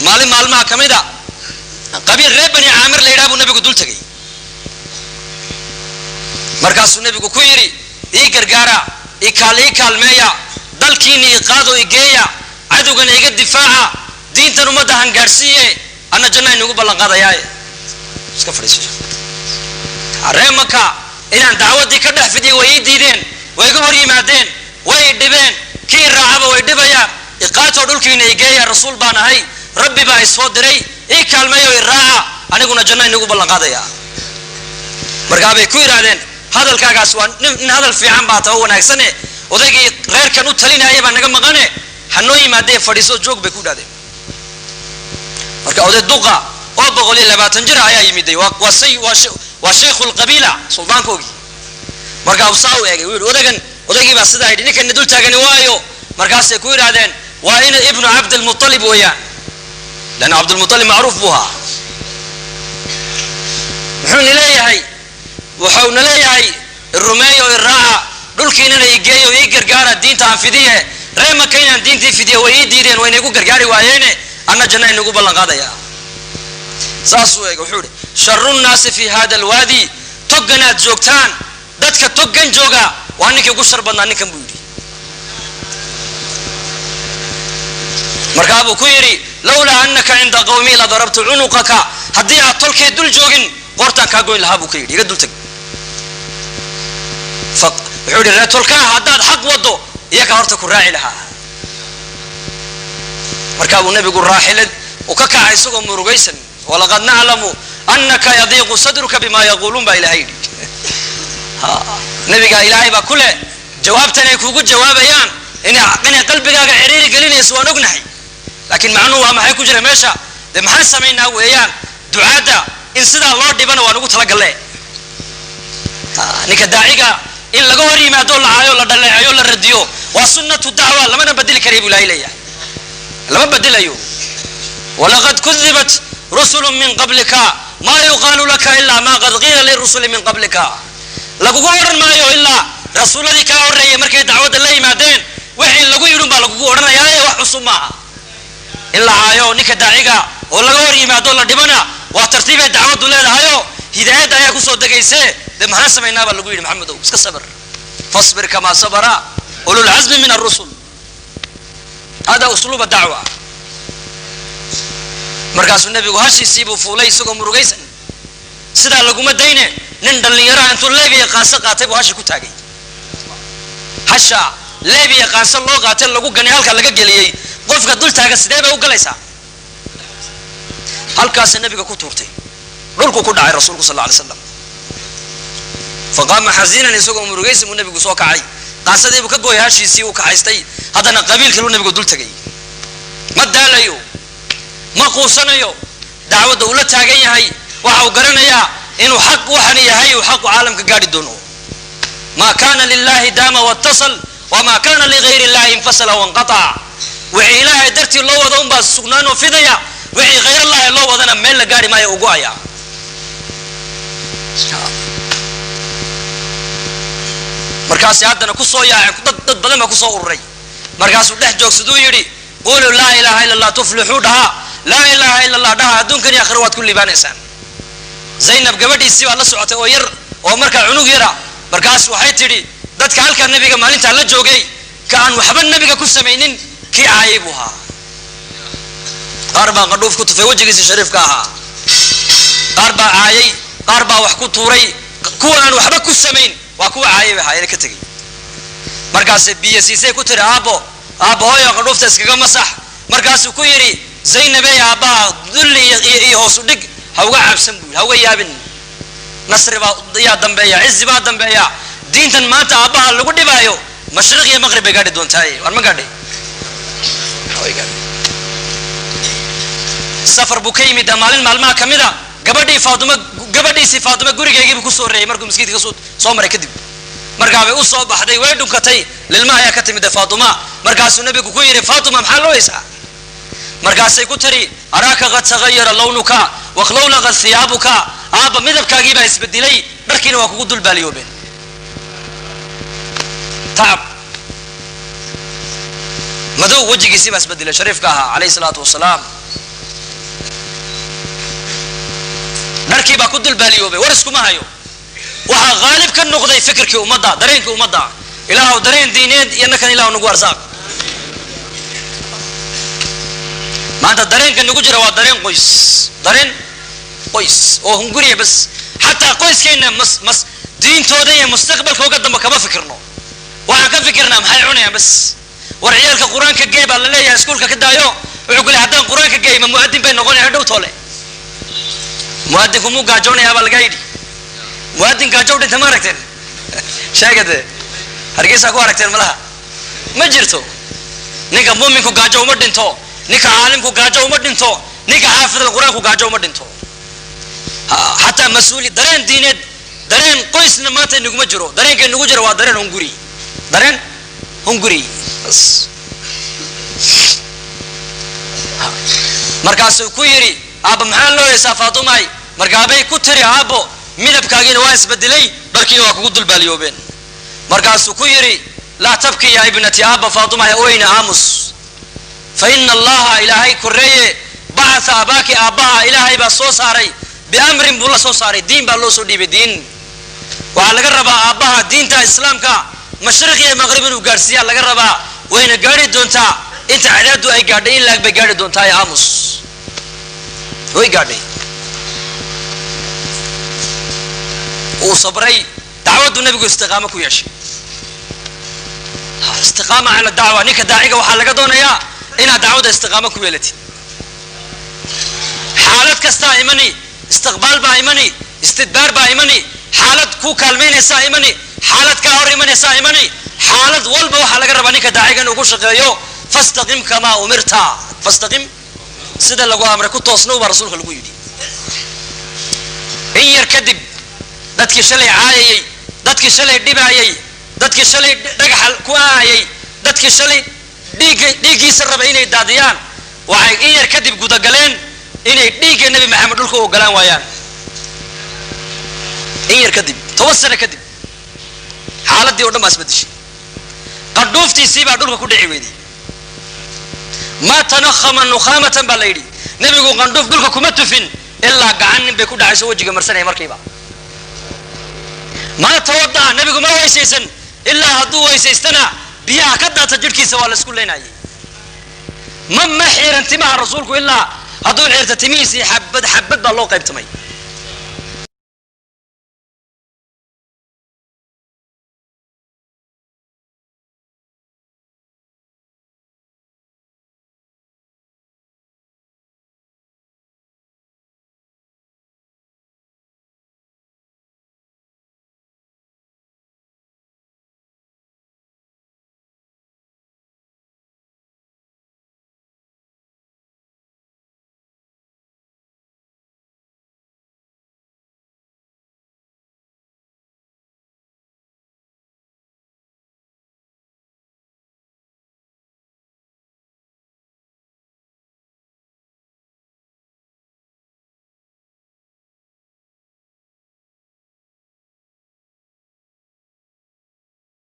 Maalin maalmaha ka mid a qabiil reer Bani Caamir la yidhaha buu nabigu dul tegay. Markaasuu nebigu ku yidhi: "Ii gargaara, ii kaalmeeya, dalkiina ii qaado, igeeya, cadowgana iga difaaca, diintan ummadda han gaadhsiiye, anna janna inugu ballan qaadayaaye." Iska fadhiiso. Ree Maka inaan dacwaddii ka dhex fidiyo way ii diideen, way iga hor yimaadeen, way i dhibeen, kii raacaba way dhibayaan. Iqaatoo dhulkiina igeeya, rasuul baan ahay, Rabbi baa isoo diray, ii kaalmeeyo, i raaca, aniguna janna inugu ballan qaadaya. Markaa bay ku yidhaahdeen: "Hadalkaagaas waa nin hadal fiican baa taba wanaagsane, odaygii reerkan u talinaya baa naga maqane, hanoo yimaadee, fadhiiso, joog," bay ku yidhahdeen. Marka oday duqa oo 120 jir ayaa yimiday, waa shaykhu lqabiila, suldaankoogii. Markaa saa u eegay, wuu yidhi: "Odagan, odaygii baa sidaa yidhi, ninkana dul taagani waayo?" Markaasay ku yidhahdeen: "Waa ina ibnu Cabdilmutalib weeyaan," leanna Cabdilmutalib macruuf buu ahaa. "Muxuuna leeyahay? Wuxuuna leeyahay irumeeyo, iraaca, dhulkiinana igeeyo, ii gargaara, diinta aan fidiye. Ree Maka inaan diintii fidiye way ii diideen, wayna igu gargaari waayeene, anna janna inugu ballan qaadaya." Saasuu eegay, wuxuu ihi: "Sharu nnaasi fi hada alwaadi, togganaad joogtaan, dadka toggan jooga waa ninkii ugu shar badnaa ninkan," buu yidhi. Markaa buu ku yidhi: "Lawlaa annaka cinda qawmii la darabtu cunuqaka, haddii aad tolkay dul joogin qoortaan kaa goyn lahaa," buu ka yidhi. "Iga dul tag." Wuxuu yidhi: "Ree tolkaa haddaad xaq waddo iyagaa horta ku raaci lahaa." Markaa buu nebigu raaxilad uu ka kacay isagoo murugaysan. "Walaqad naclamu annaka yadiiqu sadruka bima yaquuluun," baa Ilahay yidhi. Nebigaa Ilaahay baa ku leh: "Jawaabtan ay kugu jawaabayaan inay qalbigaaga ciriiri gelinayso waan ognahay, laakiin macnuhu waa maxay ku jira meesha? Dee maxaan samaynaa weeyaan? Ducaadda in sidaa loo dhibana waan ugu talagalle. Ninka daaciga in laga hor yimaado, la caayo, la dhaleeceeyo, la radiyo waa sunnatu dacwa, lamana bedeli karay," buu Ilahay leeyahay, lama bedelayo. "Walaqad kudibat rusulu min qablika maa yuqaalu laka ilaa ma qad qiila lirusuli min qablika." Lagugu odhan maayo ilaa rasuuladii kaa horreeyay markay dacwadda la yimaadeen wixii lagu yidhun baa lagugu odhanayaaye, wax cusub maaha. In la caayo ninka daaciga oo laga hor yimaado, la dhibana, waa tartiibay dacwaddu leedahayo, hidaayadda ayaa kusoo degayse. Dee maxaan samaynaa baa lagu yidhi? Maxamedow, iska sabir, fasbir kamaa sabara ululcazmi min alrusul. Hada usluuba dacwa. Markaasuu nebigu hashiisii buu fuulay isagoo murugaysan. Sidaa laguma dayne, nin dhallinyaraha intuu leebiya qaanso qaatay buu hashi ku taagay. Hasha leebiya qaanso loo qaatay lagu ganay, halkaa laga geliyey, qofka dul taaga sidee bay u galaysaa? Halkaasa nebiga ku tuurtay, dhulku ku dhacay rasuulku sal alay slam. Faqaama xasiinan, isagoo murugaysan buu nebigu soo kacay, qaansadii buu ka gooyay hashiisii uu kaxaystay. Haddana qabiilkii nebigu dul tegay. Ma daalayo, ma quusanayo, dacwadda uu la taagan yahay. Waxa uu garanayaa inuu xaq waxani yahay, uu xaqu caalamka gaadhi doono. Maa kana lilahi daama watasal, wamaa kana ligayr illahi infasala wanqatac. Wixii Ilaahay dartii loo wado unbaa sugnaanoo fidaya, wixii khayr allahi loo wadana meel la gaari maayo, ugu-aya. Markaasi haddana kusoo yaaceen, dad badan baa kusoo ururay. Markaasuu dhex joogsaduu yidhi: "Quluu laa ilaha illa allah tuflixuu," dhaha, "laa ilaha illa allah dhaha, adduunkan iyo aakhira waad ku liibaanaysaan." Zaynab gabadhiisii baa la socotay oo yar oo markaa cunug yara. Markaas waxay tidhi: "Dadka halkaa nebiga maalintaa la joogay ka aan waxba nebiga ku samaynin kii caayay buu ahaa. Qaar baa qadhuuf ku tufay wejigiisii shariifka ahaa, qaar baa caayay, qaar baa wax ku tuuray. Kuwa aan waxba ku samayn waa kuwa caayay bay ahaayeen, ka tegey." Markaase biyo siisay, ku tiri: "Aabbo, aabbo, hooyo, qadhuufta iskaga masax." Markaasuu ku yidhi: "Zaynabey, aabbaha dulli iyo hoosu dhig ha uga cabsan," buu yidhi, "ha uga yaabin. Nasri baa yaa dambeeya, cizi baa dambeeya. Diintan maanta aabbaha lagu dhibaayo mashriq iyo maqrib bay gaadhi doontaaye." Waar ma gaadhay? Way gaadhay. Safar buu ka yimid maalin maalmaha ka mid a, gabadhii Faatuma, gabadhiisii Faatuma gurigeygiibuu kusoo reeyay markuu maskiidka kasoo soo maray kadib. Markaa bay u soo baxday, way dhunkatay, lilma ayaa ka timid Faatuma. Markaasuu nebigu ku yidhi: "Faatuma, maxaa looysaa?" Markaasay ku tiri: "Araaka qad tagayara lawnuka waklawlaqat hiyaabuka. Aabba, midabkaagii baa isbedelay, dharkiina waa kugu dul baaliyoobeen." Tacab madow wejigiisii baa isbedelay shariifka ahaa, calayhi salaatu wasalaam. Dharkii baa ku dulbaaliyoobay, war iskuma hayo. Waxaa haalib ka noqday fikirkii ummadda, dareenkii ummadda. Ilaahu dareen diineed iyo nakan ilahu nagu arsaaq. Maanta dareenka nagu jira waa dareen qoys, dareen qoys oo hunguriya bas. Xataa qoyskeenna mas mas diintooda iyo mustaqbalka uga damba kama fikirno. Waxaan ka fikirnaa maxay cunayaan bas. War ciyaalka qur-aanka gey baa la leeyahay, iskuulka ka daayo. Wuxuu ku leeyahay haddaan qur-aanka geey ma mu'adin bay noqonaya dhow toole? Mu'adinku muu gaajoonayaa baa lagaa yidhi. Mu'adin gaajo u dhinta ma aragteen? Sheegade, Hargeysaa ku aragteen? Malaha ma jirto. Ninka muuminku gaajo uma dhinto, ninka caalimku gaajo uma dhinto, ninka xaafidal qur-aanku gaajo uma dhinto. Xataa mas-uuli dareen diineed, dareen qoysna maanta inaguma jiro. Dareenka inagu jiro waa dareen hunguri, dareen hunguri bas. Markaasuu ku yidhi, aabba maxaa loo heesaa Faatumay? Markaabay ku tiri, aabbo midabkaagiina waa isbedelay, dharkiina waa kugu dulbaaliyoobeen. Markaasuu ku yidhi, laa tabki yaa ibnati, aabba Faatumay oyna, aamus. Fa ina Allaha, Ilaahay korreeye, bacatha abaaki, aabbaha Ilaahay baa soo saaray, biamrin buu la soo saaray, diin baa loo soo dhiibay. Diin waxaa laga rabaa aabbaha diinta islaamka mashriq iyo maqrib inuu gaadhsiiyaa laga rabaa, wayna gaadhi doontaa. Inta cadaadu ay gaadhay in laag bay gaadhi doontaa ee aamus. Way gaadhay. Uu sabray, dacwaddu nebigu istiqaamo ku yeeshay, istiqaama cala dacwa. Ninka daaciga waxaa laga doonayaa inaad dacwadda istiqaamo ku yeelatid. Xaalad kastaa imani, istiqbaal baa imani, istidbaar baa imani, xaalad ku kaalmaynaysaa imani, xaalad kaa hor imanaysaa imani. Xaalad walba waxaa laga rabaa ninka daaciga inuu ku shaqeeyo fastaqim kamaa umirta, fastaqim, sida lagu amray ku toosnow baa rasuulka lagu yidhi. In yar kadib dadkii shalay caayayey, dadkii shalay dhibaayey, dadkii shalay dhagaxa ku aayay, dadkii shalay dhiigga dhiiggiisa raba inay daadiyaan, waxay in yar kadib gudagaleen inay dhiigga Nebi Maxamed dhulka u ogolaan waayaan. In yar kadib, 10 sano kadib, xaaladdii o dhan baa isbedeshay. Qadhuuftiisii baa dhulka ku dhici weyday. Ma tanakhama nukhaamatan baa la yidhi, nebigu qandhuuf dhulka kuma tufin ilaa gacan nin bay ku dhacayso, wejiga marsanaya markiiba. Ma tawada'a, nebigu ma weysaysan, ilaa hadduu weysaystana biyaha ka daata jidhkiisa waa la isku leynayay. Ma xiiran timaha rasuulku, ilaa hadduu xiirta timihiisii xabad xabad baa loo qaybtamay.